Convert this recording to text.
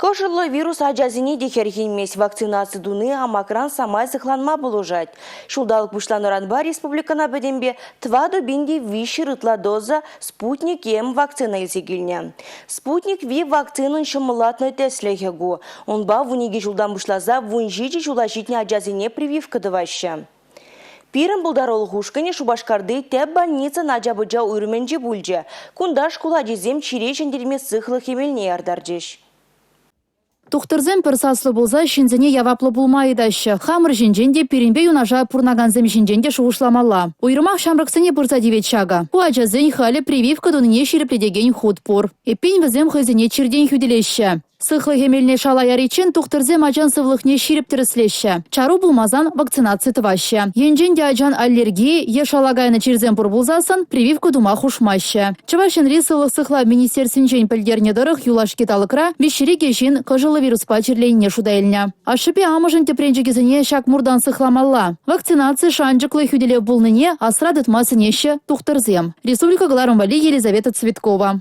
Кӑшӑллӑ вирус ачасене те хӗрхенмест. Вакцинаци туни амакран самай сыхланма пулӑшать. Ҫулталӑк пуҫланнӑранпа республикӑна пӗтӗмпе 4300 ытла доза «Спутник М» вакцина илсе килнӗ. «Спутник V» вакцинӑн ҫӑмӑллатнӑ тӗслӗхӗ ку. Унпа 12 ҫултан пуҫласа 17 ҫула ҫитнӗ ачасене прививка тӑваҫҫӗ. Пирӗн пултарулӑх ушкӑнӗ Шупашкарти тӗп больницӑн ача-пӑча уйрӑмӗнче пулчӗ. Кунта шкул ачисем чире ҫӗнтерме сыхлӑх эмелне яртарчӗҫ. Тухтӑрсем пӗр саслӑ пулса ҫынсене яваплӑ пулма ыйтаҫҫӗ. Хамӑр ҫинчен те, пирӗнпе юнашар пурӑнакансем ҫинчен те шухӑшламалла. Уйрӑмах ҫамрӑксене пырса тивет ҫакӑ. Ку ачасен халӗ прививка тунине ҫирӗплетекен хут пур. Эппин, вӗсем хӑйсене чиртен хӳтӗлеҫҫӗ. Сыхлӑх эмелне шала яриччен тухтӑрсем ачан сывлӑхне ҫирӗп тӗрӗслеҫҫӗ. Чару пулмасан вакцинаци тӑваҫҫӗ. Енчен те ачан аллерги е шала кайнӑ чирсем пур пулсассӑн прививка тума хушмаҫҫӗ. Чӑваш Енри сывлӑх сыхлав министерствинчен пӗлтернӗ тӑрӑх юлашки талӑкра виҫҫӗри ҫын кӑшӑллӑ вируспа чирленине шута илнӗ. Ашшӗпе амӑшӗн тӗпренчӗкӗсене ҫак муртан сыхламалла. Вакцинаци шанчӑклӑ хӳтӗлев пулнине асра тытма сӗнеҫҫӗ тухтӑрсем. Республика кӑларӑм валли Елизавета Цветкова.